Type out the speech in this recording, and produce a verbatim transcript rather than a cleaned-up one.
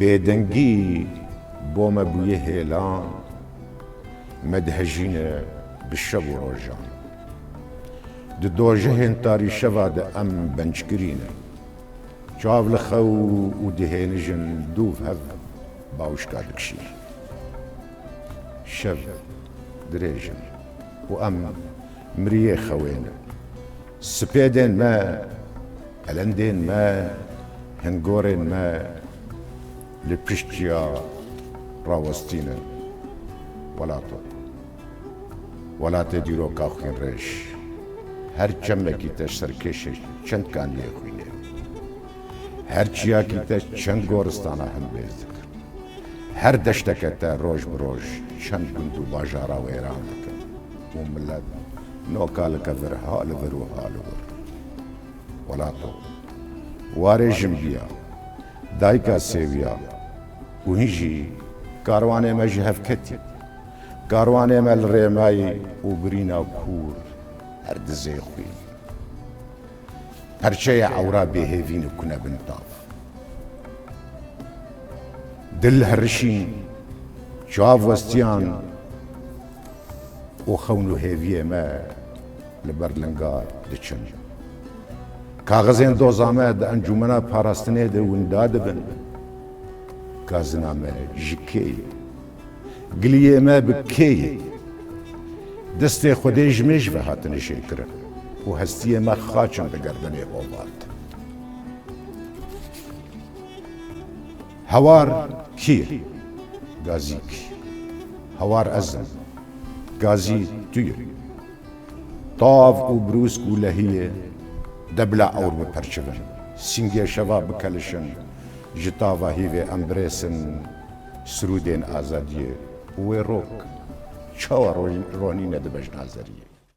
Bêdengî bo me bûye hêlan, me dihejîne bi şev û rojan. Di dojehên tarî şeva de em bencgirî ne. Çav li xew û dihênijin dûv hev bawşka dikişî. Şev dirêj in û em miriyê xewê ne. Sipêdên me, elendên me, hingorên me li pişt çiya rawestînin. Welato. Welatê dîroka xwînrêj. Her çemekî te serkêşê çend kaniyê xwînê. Her çiyakî te çend goristana hembêz dikir. Her deşteke te roj bi roj çend gund û bajara wêran dikin û milet noka li kevir ha li vir û ha li wir. Welato. Warê jinbiya, dayika sêwiya û hîn jî karwanê me ji hev ketî. Karwanê me li rêmayî û birîna kûr her dizê xwîn. Perçeyê ewra bêhêvî nikune bin tav. Dil herişîn, çav westiyan û xewn û hêviyê me li ber linga diçin. Kaxizên doza me di encûmena parastinê de winda dibin. Gazina me ji kê ye? Giliyê me bi kê ye? Destê Xwedê ji mêj ve hatine jêkirin û hestiyê me xaç in bi gerdenê hovart. Hewar kî ye? Gazî kî? Hewar ez im. Gazî tu yî. Tav û brûsk û lehiyê de bila ewr biperçivin. Sîngê şeva bikelişin. Ji tava hîvê em birêsin sirûdên azadiyê û wê rok çawa ro-, ronîne di bejna zeriyê.